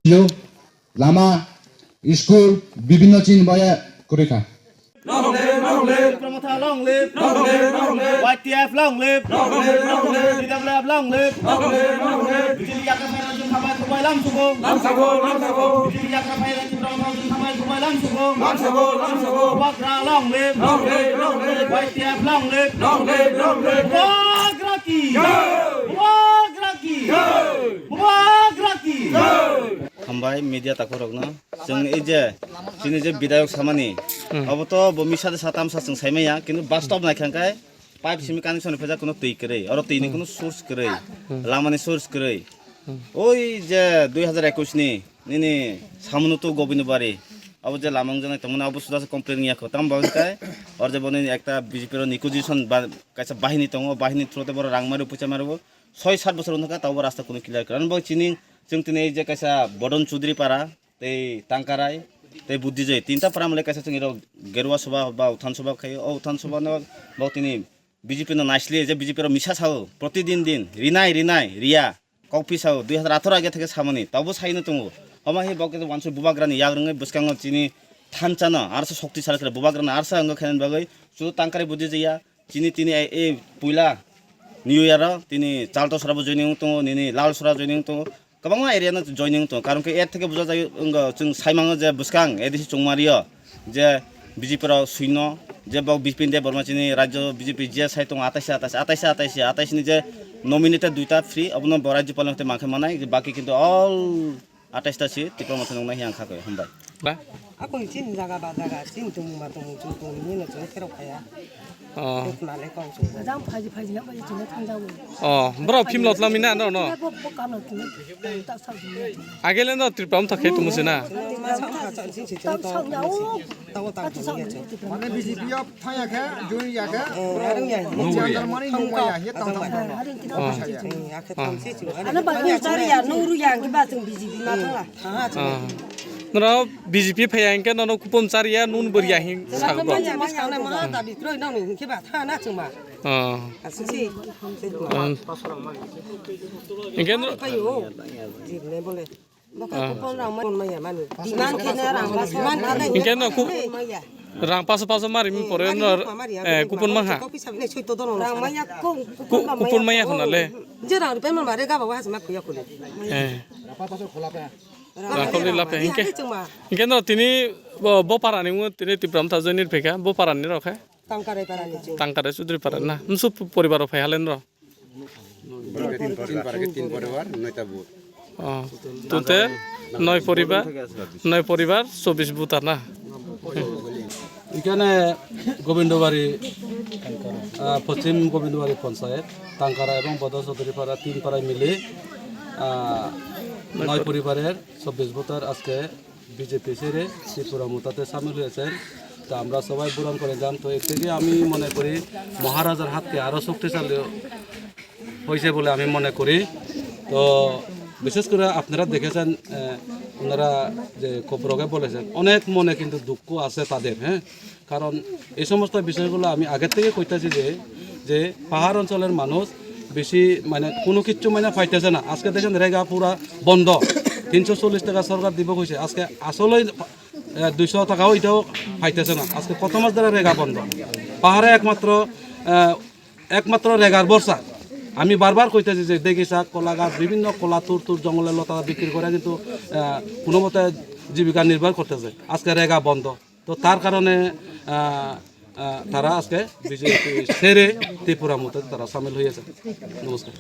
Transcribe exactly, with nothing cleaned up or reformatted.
Yo, lama, school, bibhinno chin boya kurikha. Long live, long live. Tipra Motha long live. Long live, long live. Y T F long live. Long live, long live. T W F long live. Long live, long live. Bijili yakra phaina jung khamai khumbai lamsugo. Lamsago, lamsago. Bijili yakra phaina Tipra Motha jung khamai khumbai lamsugo. Lamsago, lamsago. Bubagra long live. Long live, long live. Y T F long live. Long live, long live. Bubagra ki. Jai. Bubagra ki. Jai. Bubagra ki. Jai. Hambai media takhorokno. Chwng ei je chini je bidayok samani, hmm, abo to bo misa de sa tamsa chwng sai maya, kintu bastob naikha khe pipe simi connection rwphajak, kuno twi kwrwi, oro twi ni, hmm, kuno source kwrwi, hmm, lama ni source kwrwi. Hmm. Oi je dui hazar ekwis ni nini samano to Gobindobari, abo je lama wngjaknai tongmani, abo suda se complain ya kho, tamo ba hwnkhe oro je boni ekta B J P ro negotiation ba kaisa bahini tongo, bahini through te boro rang maro, puisa maro, soi sat bosor wngkha, tabo rasta kuno clear kwrwi. Ano bo chini, chwng tini ei je kaisa Bodon Chudri para, tei Tangkarai, tei Buddhijoi, tinta para mole kaisa chwng iro Gerua Sabha ba Uthan Sabha khai, o Uthan Sabha no bo tini B J P no naisli je B J P ro misa sao, protidin din, rinai, rinai, riya, kokphi sao, dui hazar atharo age theke samani, tabo saino tongo. Homa hi bo khe wansuk Bubagrani yagrwngwi bwskango chini thansa no, arsa shokti sal khe Bubagrani arsa wngkha khe bagwi, chudu Tangkarai Buddhijoi ya, chini tini e, e puila New Year o tini Chalto sora bo joining tongo, nini Lal sora joining tongo, kwbangma area no joining tongo. Karon khe er theke buja jai wngkha, chwng sai mango je bwskang A D C Chongmario je B J P rok suino, je bo Bipin Deb Borma chini rajyo B J P je sai tongo atais atais, atais atais, atais ni je nominated duita free, abono bo rajyopal ni hote mankhe manai, baki kintu all atais ta si Tipra Motha nuknai hiya wngkha khe, hambai. Ba? Ako ni chini jaga ba jaga, chini tongmung ba tongmung, chini tongmung ni no chini kherok phaya. Oh. Dukna le kong chini. Jang phaji phaji yang phaji chini thang jago. Oh, bro, film lot lamina no, no. Bo, bo kam lot ni. Ta sa ni. Agele no Tipra Motha khai tumu sina. Chini ma sa ma sa chini chini tong tong. Tawo tang tong ya chini. Mane B J P o thang ya khe, join ya khe. Nung ya. Nung ya. Mane nung ya, ye tang tang. Oh. Ano ba nung chari ya, nung ru ya, ki ba chwng B J P ma thang la. Ah. Nono B J P phaiya hinkhe nono kupon chariya, nun bwrwiya hin sago bo. Manya, manya, manya, dabi kroi nang ni hinkhe ba tha na chwng ba. Ah. Aswk si. Ah. Hinkhe no. Payo. Jibne bole. Bokha kupon rang ma-, manya mani. Demand khe ne rang ma, demand khe ne. Hinkhe no ku-, maya. Rang paso paso mari mi pore no, eh, kupon mangha. Rang maya ko, ku-, kupon maya khona le. Je rang rupe ma mare ga ba wa has ma kuya kule. Eh. Rangkhol ni lapha hinkhe. Hinkhe no tini bo, bo para ni tini Tipra Motha join ni phai kha, bo para ni rok khe? Tangkarai para ni chwng. Tangkarai Chudri para na. Msu poribar rok phai halen ro? Tin para ke tin poribar, noita booth. Oh. Tute noi poribar, noi poribar, chobbish booth na. এখানে গোবিন্দবাড়ি, আহ, পশ্চিম গোবিন্দবাড়ি পঞ্চায়েত, টাঙ্কারা এবং বদল চৌধুরীপাড়া তিন পাড়ায় মিলে, আহ, নয় পরিবারের চব্বিশ ভোটার আজকে বিজেপি ছেড়ে ত্রিপুরা মোর্চাতে সামিল হয়েছেন। তো আমরা সবাই বরণ করে যান। তো এর থেকে আমি মনে করি মহারাজার হাতকে আরও শক্তিশালী হয়েছে বলে আমি মনে করি। তো বিশেষ করে আপনারা দেখেছেন, আহ, ওনারা যে খবরকে বলেছেন, অনেক মনে কিন্তু দুঃখ আছে তাদের, হ্যাঁ। কারণ এই সমস্ত বিষয়গুলো আমি আগের থেকে কইতাছি যে, যে পাহাড় অঞ্চলের মানুষ বেশি মানে কোনো কিচ্ছু মানে পাইতেছে না। আজকে দেখেন রেগা পুরা বন্ধ, তিনশো চল্লিশ টাকা সরকার দিব কইছে, আজকে আসলেই, আহ, দুইশো টাকাও এটাও পাইতেছে না। আজকে কত মাস ধরে রেগা বন্ধ, পাহাড়ে একমাত্র, আহ, একমাত্র রেগার ভরসা। আমি বারবার কইতেছি যে দেখি শাক, কলা গাছ, বিভিন্ন কলা তুর তুর জঙ্গলের লতা বিক্রি করে কিন্তু, আহ, কোনো মতে জীবিকা নির্বাহ করতেছে। আজকে রেগা বন্ধ। তো তার কারণে, আহ, আহ, তারা আজকে বিজেপি ছেড়ে ত্রিপুরা মোর্চাতে তারা সামিল হয়েছে। নমস্কার।